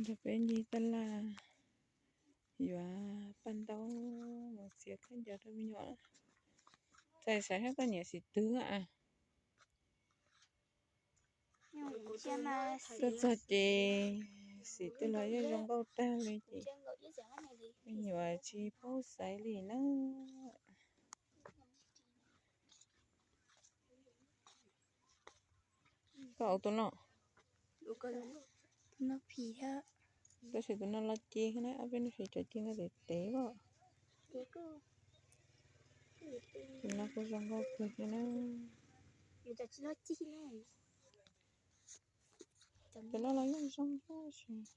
Nrog peb ncig taj laj yuav paj ntaub mus txiav khaub ncaws rau me nyuam. Txawm xav saib koj niam xim twg a. Tuaj txog ces xim twg los yeej zoo nkauj tag li ces me nyuam tsis paub xaiv li na. Koj ua tus no, tab sis tus no los ci na, ob peb hnub ces cov ci no tes tev os. Tus no kuj zoo nkauj kawg thiab na. Tus no los yeej zoo tab sis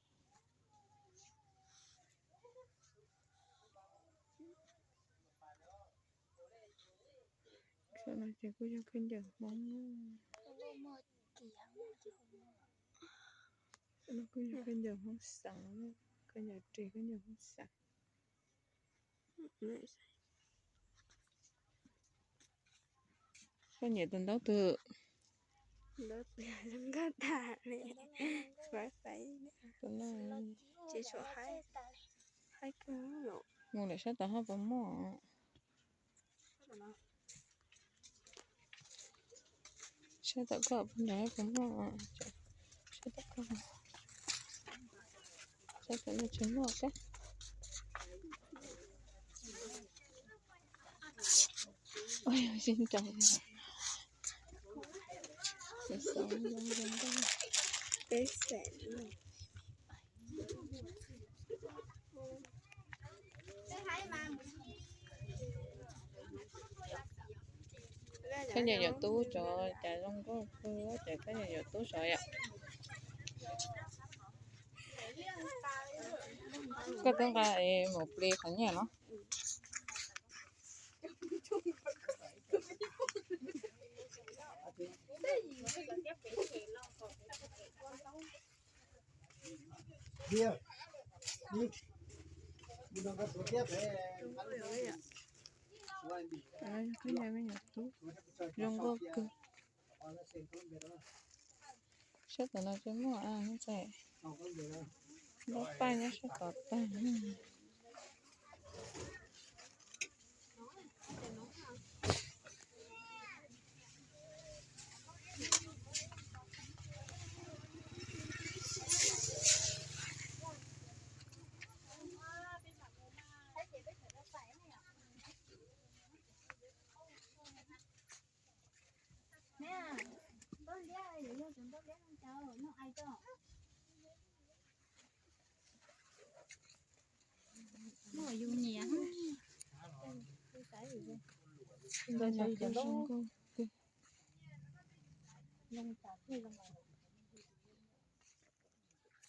Sab no ces kuj yog khaub ncaws Hmoob. Sab no kuj yog khaub ncaws Hmoob xeev, khaub ncaws ris, khaub ncaws Hmoob xeev. Koj nyiam tus ntaub twg? Tus no, mus lawm sab tod ho puas muaj? Sab tom koj puas nrad puas muaj? Sab tom koj, sab tom no tsis muaj kab. Sib nraus. Peb xeem. Khaub ncaws yuav tub tsov cas zoo nkauj kawg, ces khaub ncaws yuav tub tsov yom. Koj twb nqa mus plis qhov nyiaj no. Zoo nkauj kawg. Sab tom no tsis muaj, ntaub paj nyob sab tod tag.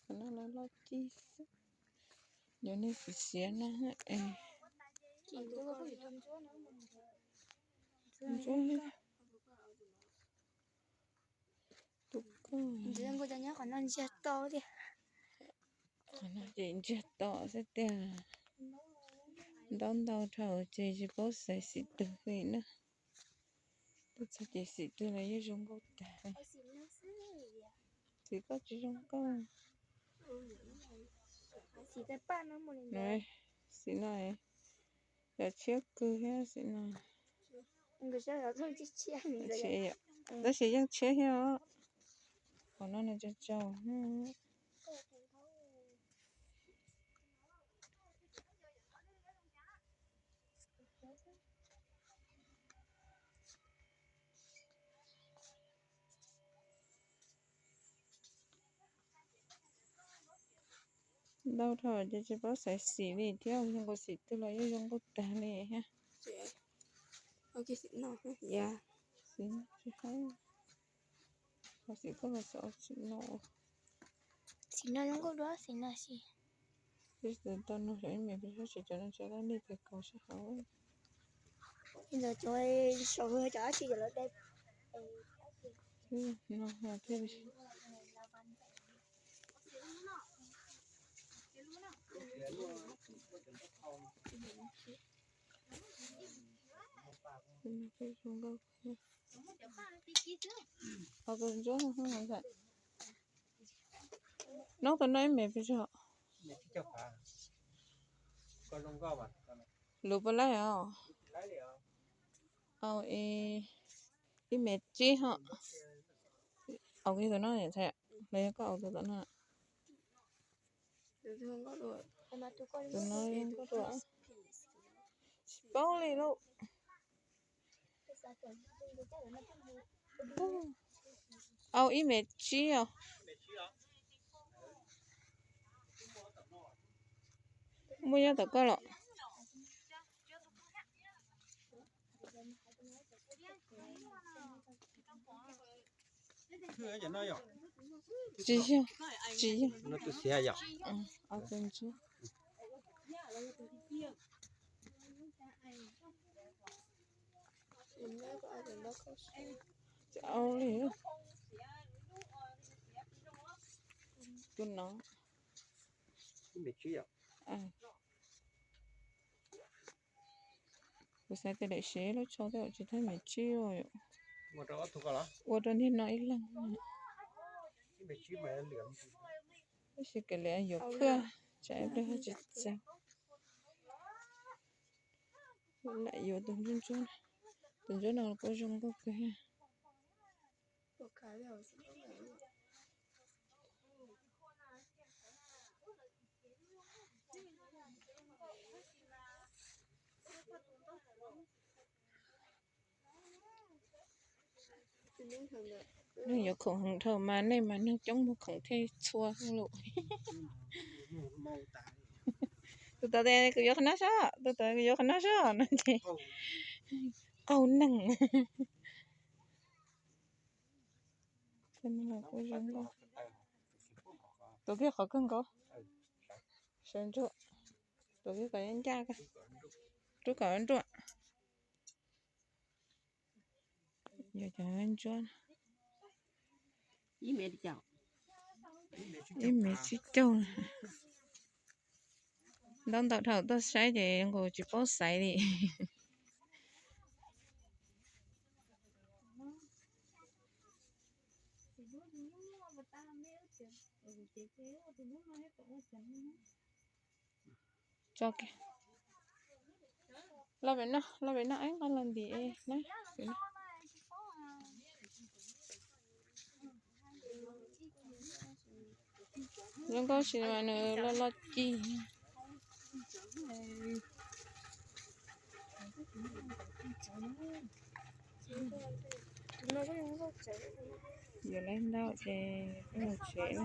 Qhov no loj loj tib xwb, yuav nej xiv xiav na es. Tus koj, qhov no ntsiag to tiag. Qhov no ces ntsiag to xwb tiag. Ntaub ntau dhau ces tsis paub xaiv xim twg li na. Tuaj txog ces xim twg los yeej zoo nkauj tag. Xim koj tsis zoo nkauj. Xim no yog tshiab kawg thiab xim no. Tab sis yeej tshiab thiab os. Qhov no nws tsaus tsaus. Ntau dhau ces tsis paub xaiv xim li thiab, zoo nkaus xim twg los yeej zoo nkauj tag li thiab. Xim tsis hais, xim koj los xav xim no. Xim no zoo nkauj dua xim no xim. Tsis tau nug xyov ib me pes sab tsis cov no tsis dab li pes kaus sab hauv. Cov saum cov dab tsi cov lawv de. No thiaj li zoo nkauj. Qhov tus ntsuab no, Noob tus no ib me pes tsawg? Luv puas laib os? Au, ib me tsib ho. Au, tus no ntxhais, los yog koj au tus tom no. Tus no nkauj dua. Tsis paub li lauj. Au ib me tsib os. Muaj nyob tom koj los? Tsis yog, tsis yog. Au li. Tus no. Kuv xav tias daim sev lub tsho tej tsis thab me tsib. Ua rau niag no ib leeg. Tab sis kav liam yuav phaj, tsam ib pliag tsis txaus. Lam yuav tus ntsuab ntsuab, tus ntsuab no kuj zoo nkauj kawg. Neeg yuav khoom heev dhau mas nej mas neeg coob muag khoom thiaj txhua lawm. Tus tod tias kuv yuav qhov no soj, tus tod kuv yuav qhov no soj no ces qaug neeg. Tus kiag qhov kawg nkaus, sawv ntsuag, tus kiag kom ncaj, rub kom nruaj. Yog cov ntsuab, ib me tsib caug. Ntaub ntawv dhau tuaj saib ces nkaus tsis paub xaiv li. Tso kiag. Los pem no, los pem no, ib nqa los ntim na. Zoo nkauj sis mas nws loj loj ci. Yuav lawv ntau ces peb mus tsev na.